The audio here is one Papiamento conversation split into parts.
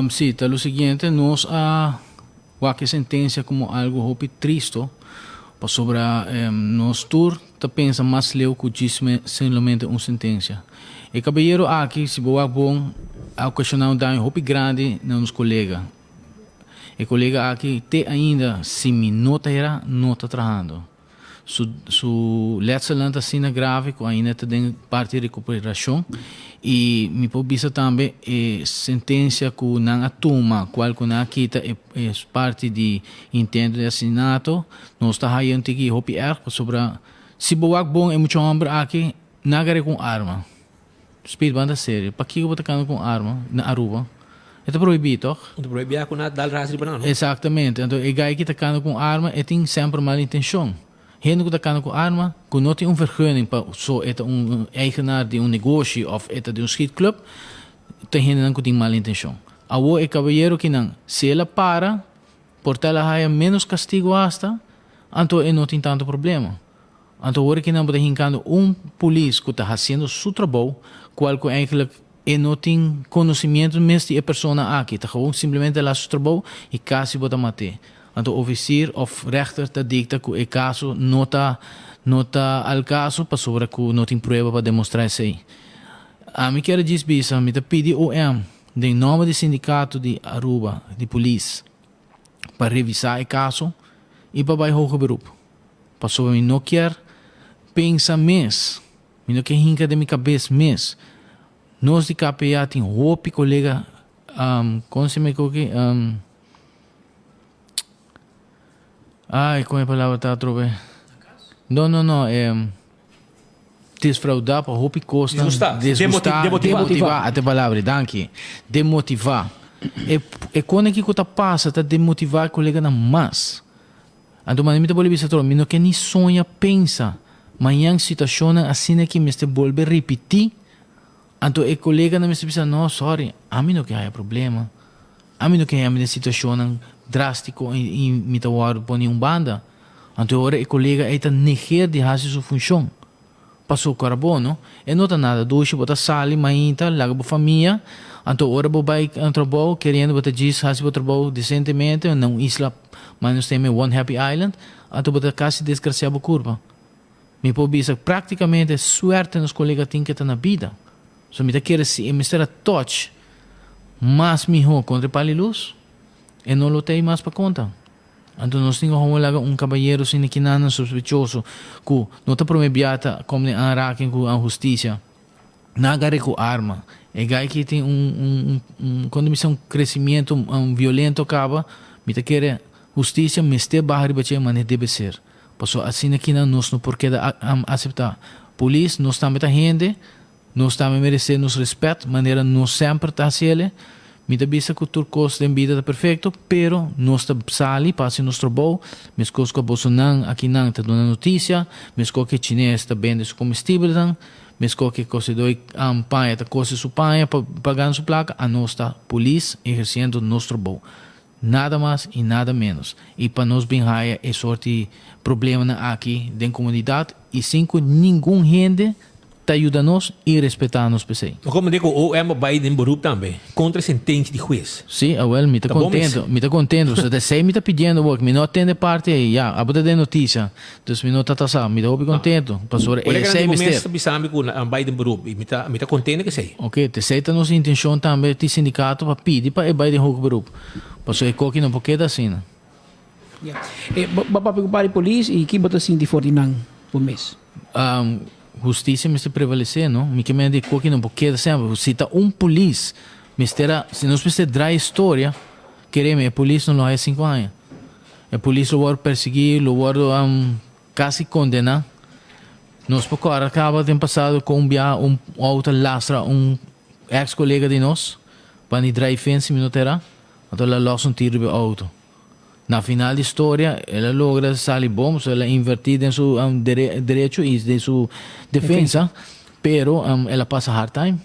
Si, ta lo siguiente, nos a wak e sentencia como algo hopi tristo, pasobra nos tur ta pensa mas leu cu djis simplemente un sentencia. E caballero aki, si bo wak bon, a ocasiona un daño hopi grandi na nos colega. E colega aki te ainda, si mi no ta hera, no ta trahando. Su su letselnan ta asina grave ku ainda ta den parti di rekuperashon i mi por bisa tambe e sentensia ku nan a tuma kual ku nan a kita e e parti di intento di asesinato nos ta haya un tiki hopi erg pasobra si bo wak bon e mucha hòmber aki nan a gare ku un arma. Speed banda serio. Pakiko bo ta kanda ku un arma na Aruba? E ta prohibí tòg? E ta prohibí ku na dal ras riba nan, no? Exactamente. Anto e guy ki ta kanda ku un arma e tin semper mal intencion. Hende ku ta kanda ku arma ku no tin un vergunning pa so e ta un eigenaar di un negoshi òf e ta di un schietclub ta hendenan ku tin mal intencion. Awor e kabayero kinan si el a para por ta el a haya menos kastigo asta anto e no tin tanto problema. Anto ora ki nan bo ta hinkando un polis ku ta hasiendo su trabou, kual ku eigenlijk e no tin konosimiento mes di e persona aki, ta gewoon simplemente el hasi su trabou i kasi bo ta mat'é. Anto ofisier òf rèchter ta dikta ku e kaso no ta no ta al kaso pasobra ku no tin prueba pa demostrá esei. Ami kier a djis bisa, mi ta pidi OM den nòmber di sindikato di Aruba di polis pa revisá e kaso i pa bai hoger beroep. Pasobra mi no kier pensa mes, mi no kier hinka den mi kabes mes. Nos di KPA tin hopi kolega, kon se me koki, ai kon e palabra ta atrobe? No, no, no, desfraudá pa hopi kosnan. Disgustá, Disgustá, demotivá. Demotivá, ata e palabra, danki. Demotivá. E, e kone kiko ta pasa ta demotivá e koleganan mas. Anto mane mi ta bolbe bisa tro, mi no ke ni soña pensa mañan situacionnan asina ki mester bolbe ripiti, anto e coleganan mester bisa no sorry, ami no ke haya problema, ami no ke haya mi den situacionnan drastico y mi ta wordo poni un banda. Anto e ora e colega ey ta neger di haci su funcion. Paso ku ora bo no, e no ta nada dushi, bo ta sali mainta, laga bo famia, anto ora bo bai na trabou keriendo bo ta djis hasi bo trabou desentemente na un isla mas nos teme one happy island, anto bo ta kasi desgrasia bo kurpa. Mi por bisa praktikamente suerte nos kolega tin ke ta na bida. So mi ta kere si e mester a touch mas miho kontra e pali lus, e no lo tei mas pa konta. Anto nos tin ku homo laga un kabayero sin di kinanan sospechoso ku no ta prome bia ta kom den aanraking ku an hustisia. Nan a gare ku arma. E gai ki tin un un un kon ta bisa un crecimiento un violento kaba, mi ta kere hustisia mester baha riba dje manera debe ser. Pasobra asina kinan nos no por keda asepta. Polis, nos tambe ta hende. Nos tambe meresé nos respet manera nos semper ta hasiele. Mi ta bisa ku tur kos den bida ta perfekto, pero nos ta sali pa hasi nos trabou, meskos ku abosonan akinan ta duna notisia, meskos ku e chines ta bende su komestibelnan, meskos ku e kosedó paña ta kose su paña pa pa gana su plaka, anos ta polis ehersiendo nos trabou. Nada mas i nada ménos. I pa nos bin haya e sorti problemanan aki den komunidat i sin ku ningun hende ta yuda nos i respetá nos p'esei. Ma komo di ku OM a bai den beroep tambe kontra e sentensia di hues? Sí, awel, mi ta Ta bon mes. kontento, mi ta kontento. So ta esei mi ta pidiendo wak. Mi no a tende parti ei, ya, abo ta den notisia. Dus mi no ta ta sa. Mi ta hopi kontento, pasobra Kolega esei nan di bo mes mester. ta bisa mi ku nan a bai den beroep i mi ta mi ta kontento ku esei. Oke, t'esei ta nos intencion tambe di sindicato pa pidi pa e bai den hoger beroep. Pasobra e koki no por keda asina. Ya. E bo bo a papia ku par di polis i ki bo ta sinti for di nan bo mes? Husticia mester prevalece, no? Mi ke mende e koki no por keda semper. Si ta un polis mester a, si nos mester draai historia, kereme e polis no lo haya sinku aña. E polis lo wòrdu persiguí, lo wòrdu kasi kondená. Nos por kòrda kaba den pasado kon un biaha un outo a lastra un eks kolega di nos pa ni drai fensi si mi no ta erá, anto el a lòs un tiro riba e outo. Na final di storia el a logra sali bon, pasobra el a invertí den su derecho i den su defensa, pero el a pasa hard time.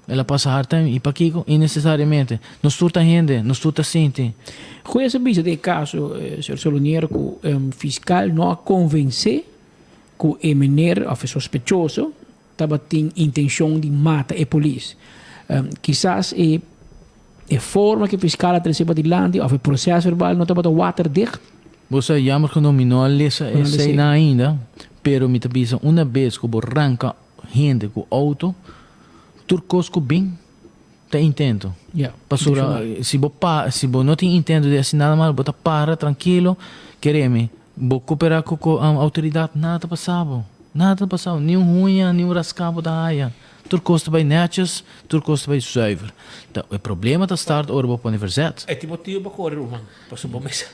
El a pasa hard time i pakiko? Innecesariamente. Nos tur ta hende, nos tur ta sinti. Hues a bisa den e kaso, señor Solonier, ku fiskal no a konvensé ku e meneer òf e sospechoso tabatin intenshon di mata e polis. Kisas e. E forma ku fiskal a trese padilanti òf e proces verbal no tabata waterdicht. Bo sa, jammer genoeg mi no a lesa No a lesa. esei na ainda, pero mi ta bisa una bes ku bo ranka hende ku outo, tur kos ku bin ta intento. Ja, Pasobra si bo pa si bo no tin intento di hasi nada malo, bo ta para trankilo, kere mi, bo koperá ku ku outoridat, nada ta pasa bo, nada ta pasa bo, ni un huña, ni un raská bo ta haya. Tur kos ta bai netjes, tur kos ta bai zuiver. Ta e problema ta start ora bo pone verzet. E tin motibu pa kore ruman, pasobra bo mes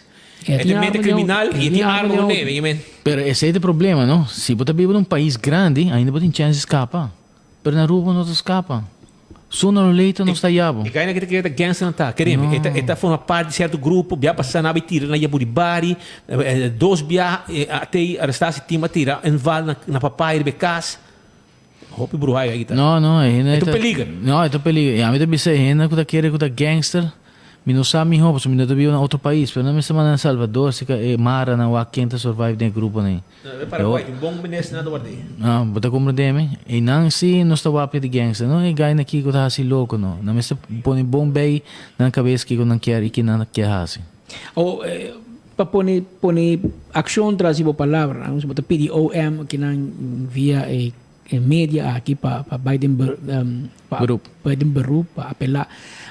E e tin tin mente arma kriminal i e tin arma ku ne, mi men. Pero esei ta e problema, no? Si bo ta biba na un pais grandi, ainda bo tin chèns di skapa. Pero na Aruba bo no ta skapa. Sooner or later nos ta haya bo. E gainan ki ta kere ta gangster nan ta, kere mi, e ta e ta forma parti di sierto grupo, bia pasa nan a bai tira na Yaburibari, dos bia a tei arestá si tim a tira en val na na papaya riba e kas. Hopi bruhai aki ta. No, no, e hende E ta un peliger. No, e ta un peliger. I ami ta bisa e hende ku ta kere ku ta gangster, mi no sa mihó pasobra mi no ta biba na otro pais, pero nan mester manda na El Salvador si ka e maranan wak ken ta survive den e gruponan ei. No, e Paraguay tin bon minister nan ta ward'é. Ah, bo ta komprendé mi? Einan si nos ta wapia di gangster, no e gainan kiko ta hasi loko no. Nan mester pone bon bei nan kabes kiko nan kier i ke nan kier hasi. Awor, pa pone pone akshon tras di bo palabranan, bo ta pidi OM kinan via e media aki pa pa bai den pa Beroep. bai den beroep pa apelá.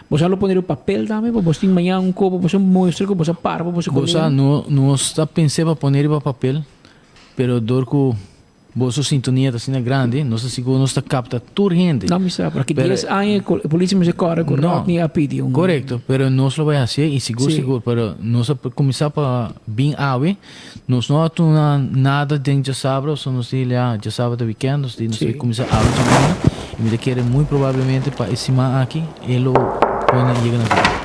Bo sa lo pone riba papel tambe pa bos tin mañan un kopo bo sa muestra ku bo sa para pa bo sa Bo sa kolega. no nos ta pens'é pa pone riba papel, pero dor ku Boso sintonia ta asina grandi, nos ta sigur nos ta capta tur hende. No, mi sa, pero aki dies aña e policia mester core cu Rodney a pidi un. Corecto, pero nos lo bay hacié y sigur Sí. sigur, pero nos a cuminsa pa bin awe, nos no a tuna nada den djasabra, so nos di ya djasabra ta weekend, nos di nos Sí. ta cuminsa awe djaminda y mi ta kere muy probablemente pa e siman aki e lo pone yega na grupo.